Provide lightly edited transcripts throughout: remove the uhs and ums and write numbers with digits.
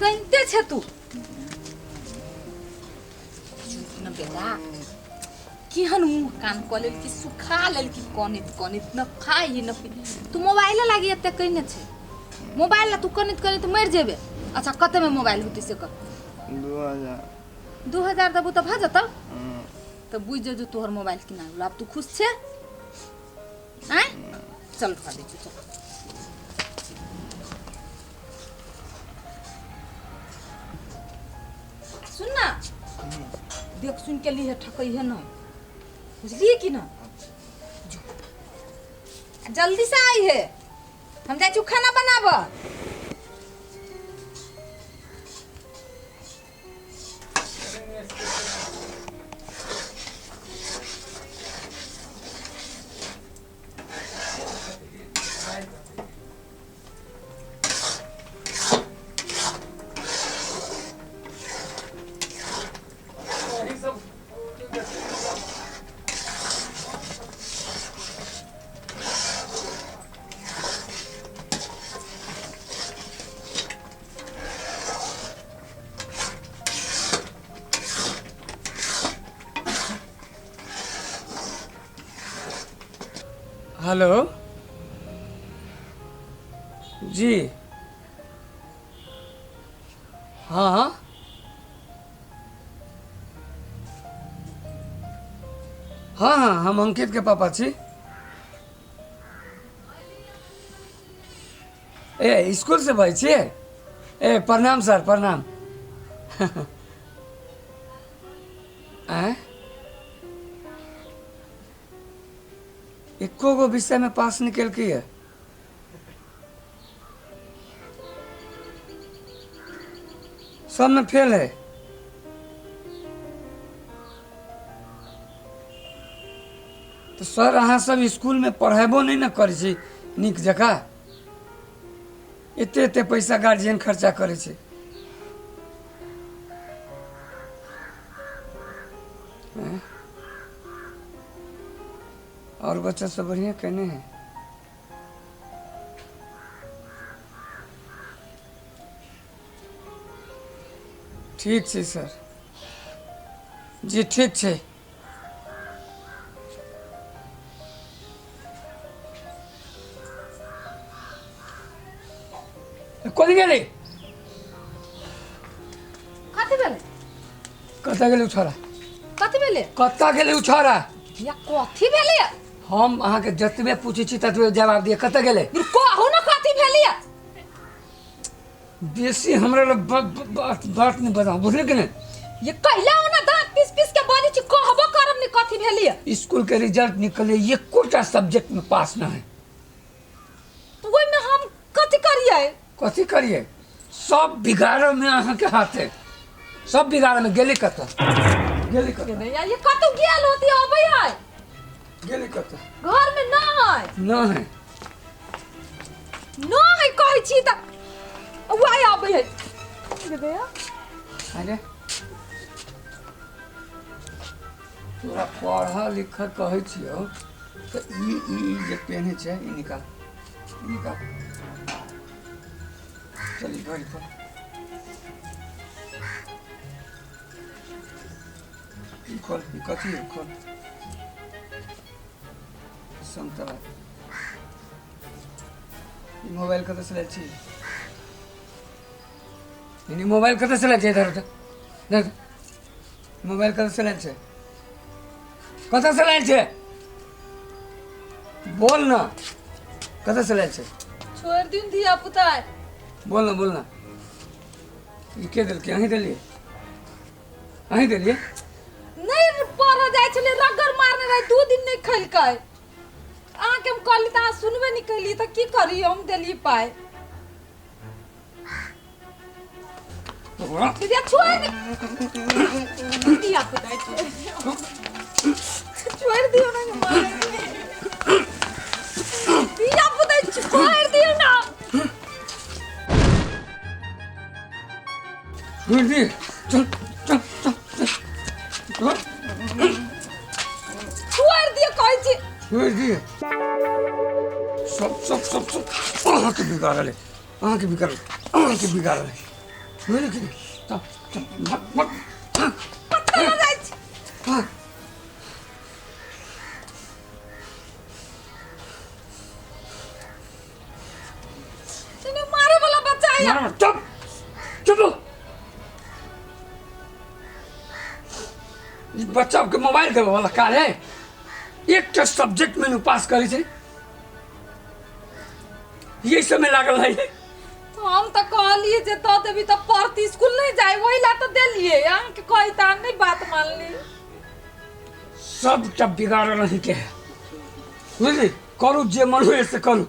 कनिते छे तू चुप न बेटा केहन मुँह कान कऽ लेलकी सुखा लेलकी कनैत कनैत न खाइ न पी तू मोबाइले लागी एते कने छे मोबाइल ला तू कनैत कनैत मरि जेबे अच्छा कतेमे मोबाइल होतै से कह 2000। 2000 देबू तऽ भऽ जेतौ तऽ बुझि जो जे तोहर मोबाइल किना गेलो आब तू खुश छे आँय चल उठा दै छियौ चल सुन ना देख सुन के लिए ठकै है ना बुझलिए कि ना जो जल्दी से आई है हम जाइ छी खाना बनाबऽ। हेलो जी हाँ हाँ हाँ हम अंकित के पापा छी। ए स्कूल से बजै छियै? ए प्रणाम सर, प्रणाम। आँय, एको गो विषयमे पास नहि केलकैए? सबमे फेल है। तऽ सर अहाँ सब इसकुलमे पढ़ेबो नहि ने करै छी नीक जकाँ, एते एते पैसा गार्जियन खर्चा करै छै। आँय? और बच्चा सब बढ़िया केने है? ठीक छै सर जी, ठीक छै। कोन गेलै? कथी भेलै? कतऽ गेलै ओ छोड़ा? कथी भेलै? कतऽ गेलै ओ छोड़ा? या कथी भेलै? हम अहाँके जतबे पूछै छी ततबे जवाब दिअ, कतऽ गेलै? कहू ने कथी भेलै? बेसी हमरा लग बात बात नहि बताउ, बुझलियै कि नहि? ये कैला ओना दांत पीस पीस के बजै छी, कहबो करब ने कथी भेलै? स्कूल के रिजल्ट निकले, एकोटा सब्जेक्ट में पास न है। तो ओहिमे हम कथी करियै? कथी करियै? सब बिगाड़ऽ में अहाँके हाथ है, सब बिगाड़ऽ में। गेलै कतऽ? गेलै कतऽ? या ये कतौ गेल होती, अबै है। गेलै कतऽ? घर में न है। न है? न है कहै छी तऽ वही अबै है भैया। अरे तोरा पढ़ऽ लिखऽ कहै छियौ तऽ ई ई ई जे पेन्है छै ई निकाल, ई निकाल। चल ई घड़ी खोल, ई खोल, ई कथी है? खोल। संतरा। ई मोबाइल कतऽ से लायल छी? ई मोबाइल कतऽ से लायल छै? इधर उधर इधर। मोबाइल कतऽ से लायल छै? कतऽ से लायल छै? बोल ना, कतऽ से लायल छै? छोड़ि दियौ धिया पुता। बोल ना, बोल ना। ई के देलकै? अहीं देलियै? अहीं देलियै? नहि पढ़ऽ जाइ छलै, रगड़ मारने रहै, 2 दिन नहि खेलकै। अहाँके हम कहली तऽ अहाँ सुनबे नहि केलियै, तऽ की करी, हम देलियै पाइ। दीदी छोड़ि दे, धिया पुता छोड़ि दियौ, छोड़ि दियौ ने, धिया पुता छोड़ि दियौ ना। छोड़ि दे, चल चल चल चल चल। छोड़ि दियौ कहै छी। छोड़ि दिअ। सब सब सब सब अहाँके बिगाड़ल है, अहाँके बिगाड़ल, अहाँके बिगाड़ल है। बुझली कि चल चल भाग भाग कतऽ लऽ जाइ छी भाग तूने मारे वाला बच्चा है मार चुप चुप ई बच्चा के मोबाइल देबे वाला काज है एकटा सब्जेक्ट में पास करे छै यही सब में लागल है तो हम तऽ कहलिए जे दऽ देबी तऽ पढ़ती स्कूल नहीं जाए वही ला तऽ देलिए अहाँके कही तऽ अहाँ नहीं बात मानली सबटा बिगाड़ल अहीं के है बुझली करू जे मन होय से करू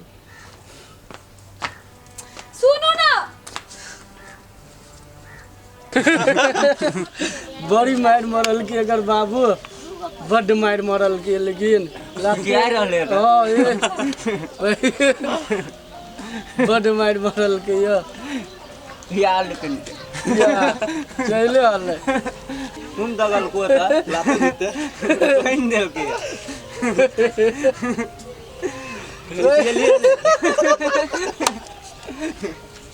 सुनू ना बड़ी मारि मरल के एकर बाबू बड्ड मारि मरल के लेकिन खिया रहले हन। हाँ, ए। बड्ड मारि मरल के यौ यार लेकिन चले हले तुम दगल को था लापो देते कहीं देल के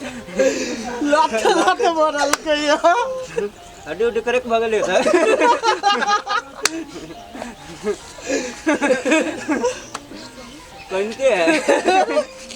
लात लात मरल के यौ हड्डी उड्डी करे के भगले था कहीं है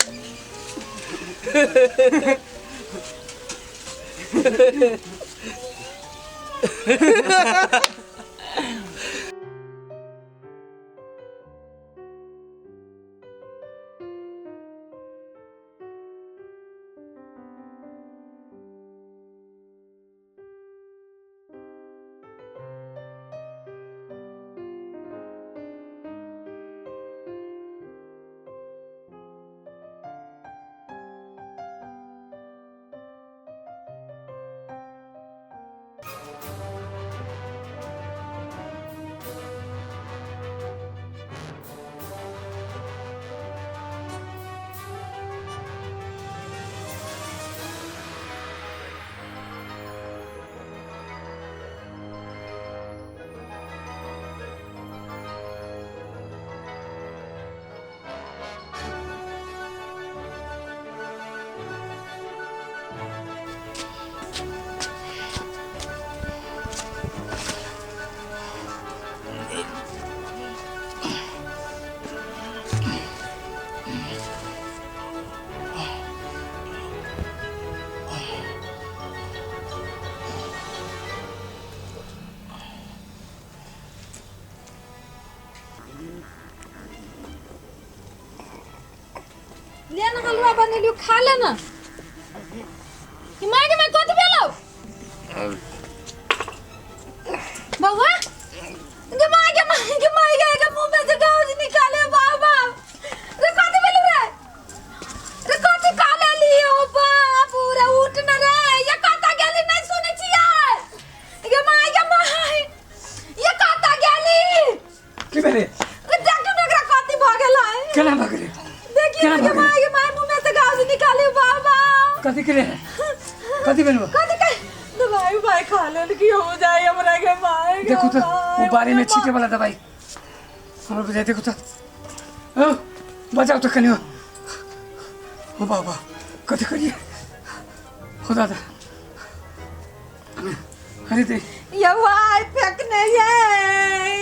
ले ना हलवा बनेलियो खा ले ना कि माय के माय कथी भेलौ बौआ गे माय गे माय गे माय गे गे मुंह में से गाउज निकाले बाबा रे कथी भेलौ रे रे कथी खा लेली ओ बाप रे उठ न रे ये कता गेली नहीं सुनै छियै गे माय गे माय ये कता गेली की भेलै रे देखू न एकरा कथी भऽ गेलै केना भऽ गेलै देखिए केना ना के भऽ गेलै? माय के माय मुंह में से गाउज निकाले बाबा कथी के कथी भेल कथी के दवाई उवाई खा लेल की हो जाए हमरा के माय के देखू तो माय, वो बारी में माय। छीटे वाला दवाई हमरा बुझाइ देखू तो ओ बचाओ तो कनि ओ बाबा कथी करिए हो दादा अरे दे ये वाई फेंकने ये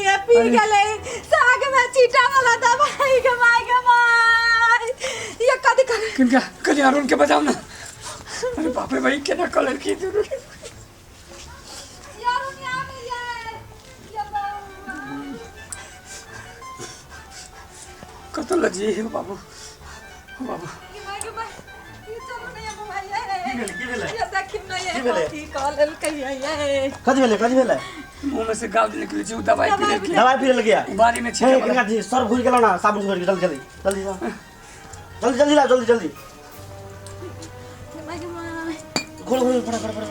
ये पी अरे। गेलै साग में छीटा वाला दवाई के माय के माय ये कथी करे किनका कनि अरुण के बचाओ ना अरे बाप रे भाई केना कलर की जरूर यार उन्हें आवे ये ये बाबा कत लजी हे बाबू हो बाबू के माय के माय ये चलो नहीं अब भाई ये की भेलै? ये देखिम नहीं की भेलै? कथी कह लेलकै ये कथी भेलै कथी भेलै मुंह में से गाउज निकले छै उ दवाई पी लेलकै दवाई पी लेलकै बारी में छीटे हे वाला कनिका जी सर घुरि गेलौ ना साबुन घोरि के जल्दी जल्दी जल्दी जाओ। जल्दी जल्दी लाओ जल्दी जल्दी माय के माय घोल घोल फटा फटा फटा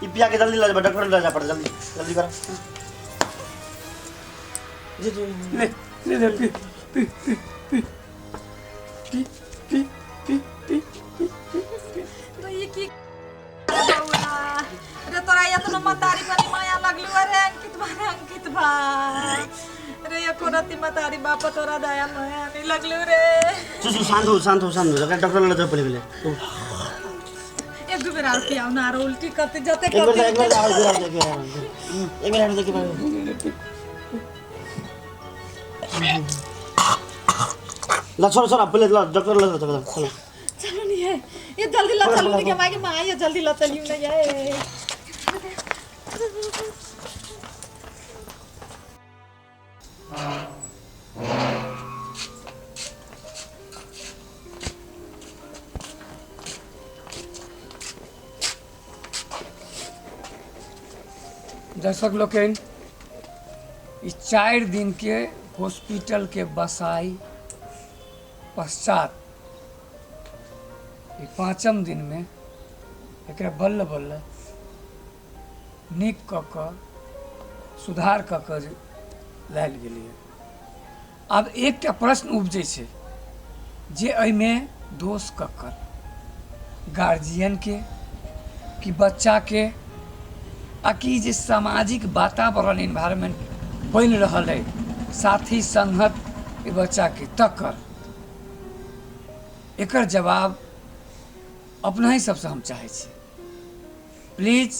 ई पिया के जल्दी ला जा डॉक्टर ला जा पड़ जल्दी जल्दी कर जी जी ले ले ले पी पी पी पी पी पी पी पी पी पी तो ये की बौआ रे तोरा एतना मतारी पर माया लगलू अरे अंकित भाई रे अंकित भाई रे एको रति मतारी बाप तोरा दया माया नहीं लगलू रे। चल चल, शांत हो शांत हो शांत हो, डॉक्टर लग जाओ पहले पहले तो। एक दू बेर आर पियाउ ना, आरो उल्टी करते जते एक बार करते। एक बार आओ, एक बार आओ, एक बार आओ, एक बार आओ, एक बार आओ। ला छोड़ो छोड़ो, पहले ला डॉक्टर लग जाओ, चलो। चलो नहीं है ये, जल्दी ला चलू नहीं के माई के माँ, ये जल्दी ला चलियो ना ये। दर्शक लोकनि, ई 4 दिन के हॉस्पिटल के बसाई पश्चात ई 5म दिन में एकरा बल्ल बल्ल नीक कऽ कऽ सुधार कऽ कऽ जे लायल गेलैए। आब एकटा प्रश्न उपजै छै जे एहिमे दोष ककर, गार्जियनके कि बच्चाके, आ कि जे सामाजिक वातावरण इन्वायरमेंट बनि रहल अइ साथी संगत ई बच्चाके तकर? एकर जवाब अपना ही सबसँ हम चाहै छी। प्लीज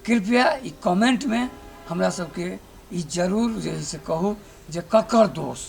कृपया ई कमेंटमे हमरा सबके ई जरूर जे है से कहू जे ककर दोष।